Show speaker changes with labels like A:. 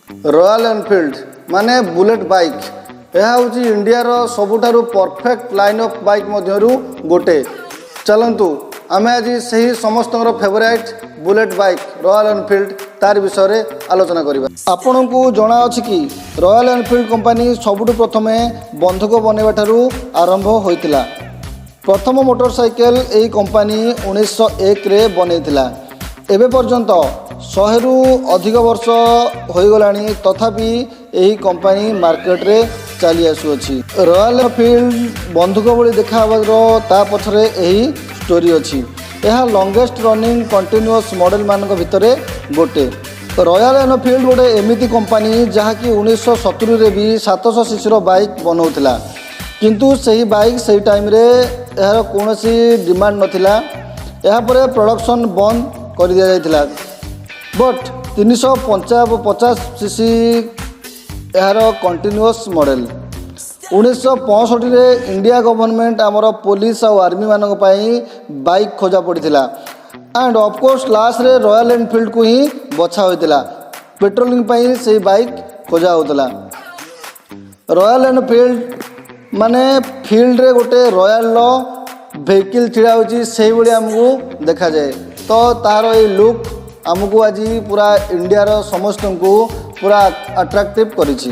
A: Royal Enfield ମାନେ bullet bike. ଏହା ହେଉଛି ଇଣ୍ଡିଆର ସବୁଠାରୁ ପରଫେକ୍ଟ ଲାଇନ୍ ଅଫ୍ ବାଇକ୍ ମଧ୍ୟରୁ ଗୋଟେ। ଚାଲନ୍ତୁ, ଆମେ ଆଜି ସେହି ସମସ୍ତଙ୍କର favourite bullet bike royal Enfield, ତାର ବିଷୟରେ ଆଲୋଚନା କରିବା। ଆପଣଙ୍କୁ ଜଣାଅଛି କି, ରୟାଲ ଏନଫିଲ୍ଡ କମ୍ପାନୀ ସବୁଠୁ ପ୍ରଥମେ ବନ୍ଧୁକ ବନେଇବା ଠାରୁ ଆରମ୍ଭ ହୋଇଥିଲା। ପ୍ରଥମ ମୋଟରସାଇକେଲ ଏହି କମ୍ପାନୀ 1901ରେ ବନେଇଥିଲା। ଏବେ ପର୍ଯ୍ୟନ୍ତ 100ରୁ ଅଧିକ ବର୍ଷ ହୋଇଗଲାଣି, ତଥାପି ଏହି କମ୍ପାନୀ ମାର୍କେଟରେ ଚାଲି ଆସୁଅଛି। ରୟାଲ ଏନଫିଲ୍ଡ ବନ୍ଧୁକ ଭଳି ଦେଖା ହେବାର ତା ପଛରେ ଏହି ଷ୍ଟୋରି ଅଛି। ଏହା ଲଙ୍ଗେଷ୍ଟ ରନିଂ କଣ୍ଟିନ୍ୟୁଅସ୍ ମଡ଼େଲମାନଙ୍କ ଭିତରେ ଗୋଟେ। ରୟାଲ ଏନଫିଲ୍ଡ ଗୋଟେ ଏମିତି କମ୍ପାନୀ, ଯାହାକି 1970ରେ ବି 700 ସିସିର ବାଇକ୍ ବନାଉଥିଲା। କିନ୍ତୁ ସେହି ବାଇକ୍ ସେହି ଟାଇମ୍ରେ ଏହାର କୌଣସି ଡିମାଣ୍ଡ ନଥିଲା। ଏହାପରେ ପ୍ରଡକ୍ସନ୍ ବନ୍ଦ କରିଦିଆଯାଇଥିଲା। ବଟ୍ 350 ସିସି ଏହାର କଣ୍ଟିନ୍ୟୁଅସ୍ ମଡ଼େଲ। 1965ରେ ଇଣ୍ଡିଆ ଗଭର୍ଣ୍ଣମେଣ୍ଟ ଆମର ପୋଲିସ ଆଉ ଆର୍ମିମାନଙ୍କ ପାଇଁ ବାଇକ୍ ଖୋଜା ପଡ଼ିଥିଲା। ଆଣ୍ଡ ଅଫକୋର୍ସ ଲାଷ୍ଟରେ ରୟାଲ ଏନଫିଲ୍ଡକୁ ହିଁ ବଛା ହୋଇଥିଲା। ପେଟ୍ରୋଲିଂ ପାଇଁ ସେଇ ବାଇକ୍ ଖୋଜା ହେଉଥିଲା। ରୟାଲ ଏନଫିଲ୍ଡ ମାନେ ଫିଲ୍ଡରେ ଗୋଟେ ରୟାଲର ଭେହିକିଲ୍ ଛିଡ଼ା ହେଉଛି, ସେଇଭଳି ଆମକୁ ଦେଖାଯାଏ। ତ ତାହାର ଏଇ ଲୁକ୍ ଆମକୁ ଆଜି ପୁରା ଇଣ୍ଡିଆର ସମସ୍ତଙ୍କୁ ପୁରା ଆଟ୍ରାକ୍ଟିଭ୍ କରିଛି।